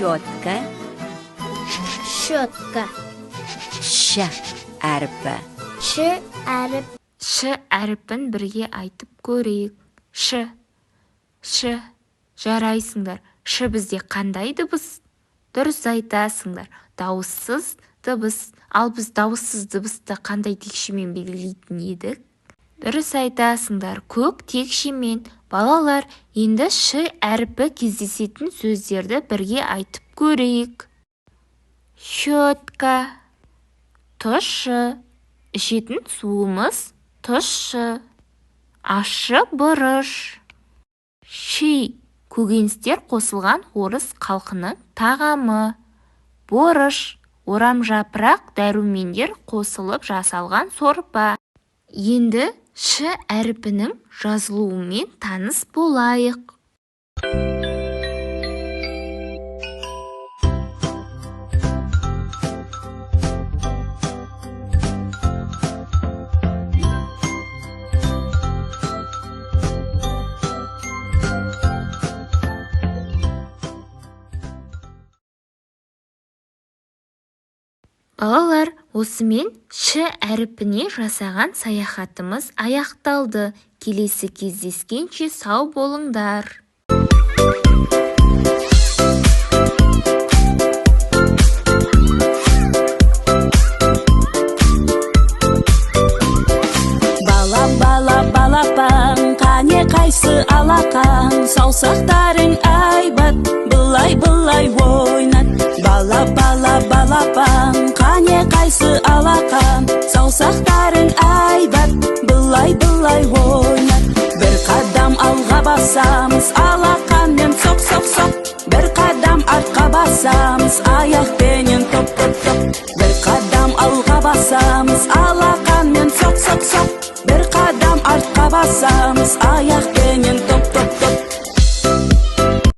Щетка. Щетка. Ш әрпі. Ш әріп. Ш әрпін бірге айтып көрейік. Ш. Ш. Жарайсыңдар. Ш бізде қандай дыбыс? Дұрыс айтасыңдар. Дауыссыз дыбыс. Ал біз дауыссыз дыбысты қандай текшемен белгілейтін едік? Дұрыс айтасыңдар. Көк текшемен. Балалар, енді ш әрпі кездесетін сөздерді бірге айтып көрейік. Щетка. Тұщы. Ішетін суымыз тұщы. Ащы бұрыш. Ши. Көкөністер қосылған орыс халқының тағамы. Борыш. Орамжапырақ дәрумендер қосылып жасалған сорпа. Енді ш әрпінің жазылуымен таныс болайық. Балалар, осымен ш әрпіне жасаған саяхатымыз аяқталды. Келесі кездескенше сау болыңдар. Бала, бала, балапан, қане қайсы алақан, саусақтарың айбат, былай, былай ойнат. Бала, бала, балапан, қане қайсы алақан, саусақтарың айбат, былай, былай ойнат. Бір қадам алға басамыз, алақанмен соқ, соқ, соқ. Бір қадам артқа басамыз, аяқпенен топ, топ, топ. Бір қадам алға басамыз, алақанмен соқ, соқ, соқ. Бір қадам артқа басамыз, аяқпенен